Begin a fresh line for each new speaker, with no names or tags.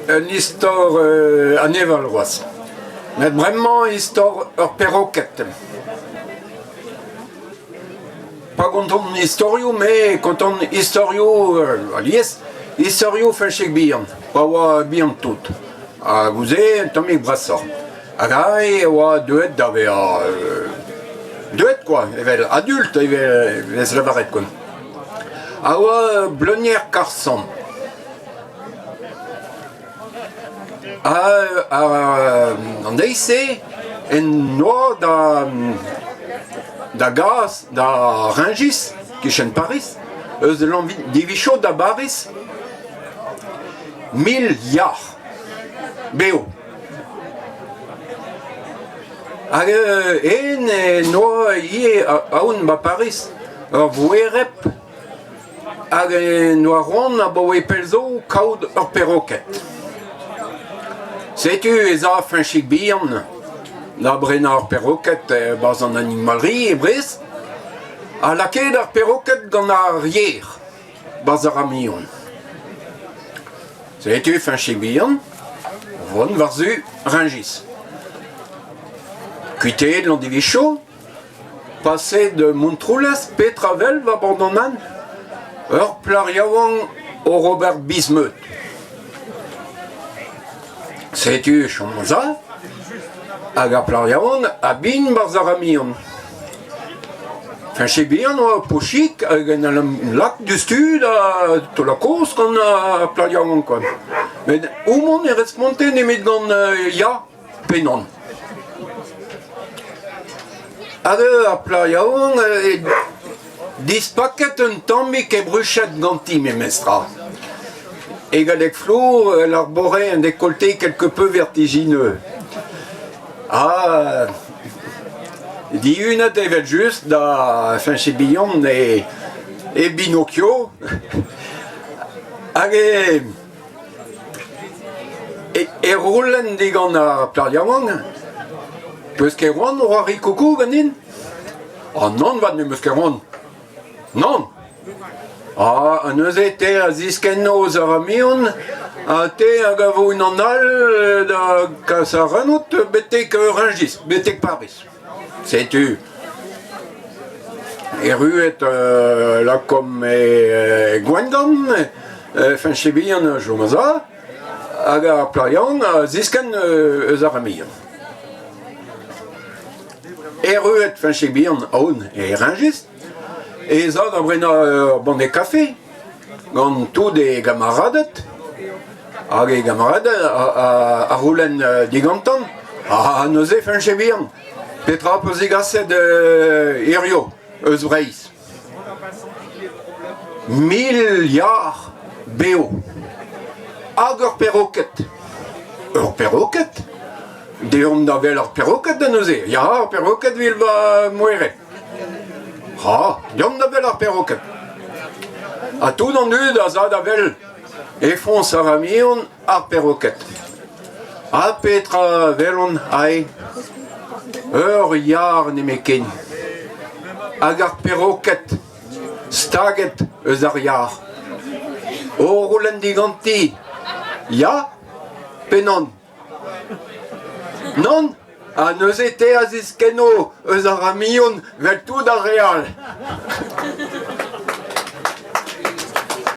un istor aneval c'hoazh. Met bremañ istor ur peroked. Pa gontan istorioù me e kontan istorioù alies, istorioù Feñchig bihan, pa oa bihan-tout. Ha goude un tammig brasoc'h. Hag aze e oa deuet da vezañ deuet kwa, evel adult e vez lavaret kwa. A oa bleunier karr-samm. An deiz-se en doa da da gas da Rungis, kichen Pariz, eus Landivicho da Bariz, 1000 yar bev. Hag en en doa ivez aon 'ba Pariz ur voereb Hag en oa c'hoant abaoe pell zo kaout ur peroked. Setu ez a Feñchig bihan da brenañ ur peroked e-barzh an animalerie e Brest ha lakaet ar peroked gant ar yer 'barzh ar ramion. Setu Feñchig bihan o vont war-zu Rungis. Kuitaet Landivizio Paseet Montroulez, petra 'wel war bord an hent ? Ur plac'h yaouank oc'h ober biz-meud. Setu e chom a-sav hag ar plac'h yaouank a bign 'barzh ar ramion. Feñchet bihan oa Pochig hag en em lak diouzhtu da taol kozh gant ar plac'h yaouank kwa. Met homañ ne responte nemet gant ya. Pe nann. Hag ar plac'h yaouank eo dispaket un tammig he bruched ganti memestra. E galleg flour elle arborait un décolleté quelque peu vertigineux. Ha dihunet evel-just da Feñchig Bihan e, e Binocchio hag e E c'houlenn digant ar plac'h yaouank 'peus ket c'hoant c'hoari koukou ganin ? Ah nann 'vat n'em eus ket c'hoant. Nann ! Ah neuze te a ziskenno eus ar amion ha te a gavo unan all da kas ac'hanout betek Rungis, betek Pariz. Setu erruet lakaomp e Gwengamp, Feñchig bihan a chom a-sav hag ar plac'h yaouank a ziskenn eus ar ramion. Erruet Feñchig bihan aon e Rungis ez a da brenañ ur banne kafe gant tout e gamaraded hag e gamaraded a c'houlenn digantañ ha neuze Feñchig bihan Petra 'peus degaset hiziv eus Breizh ? Miliard bev hag ur peroked. Ur peroked ? Deomp da wel ar peroked da neuze. Ya, ar peroked 'vil va moereb. Ha, deomp da wel ar peroked. Ha tout an dud a za da wel e foñs ar amion Ar peroked. Ha petra 'welont aze ? Ur yar nemetken. Hag ar peroked staget eus ar yar. O c'houlenn diganti ya pe nann ? Nann ? Ha neuze te a ziskenno eus ar amion 'vel tout ar re all.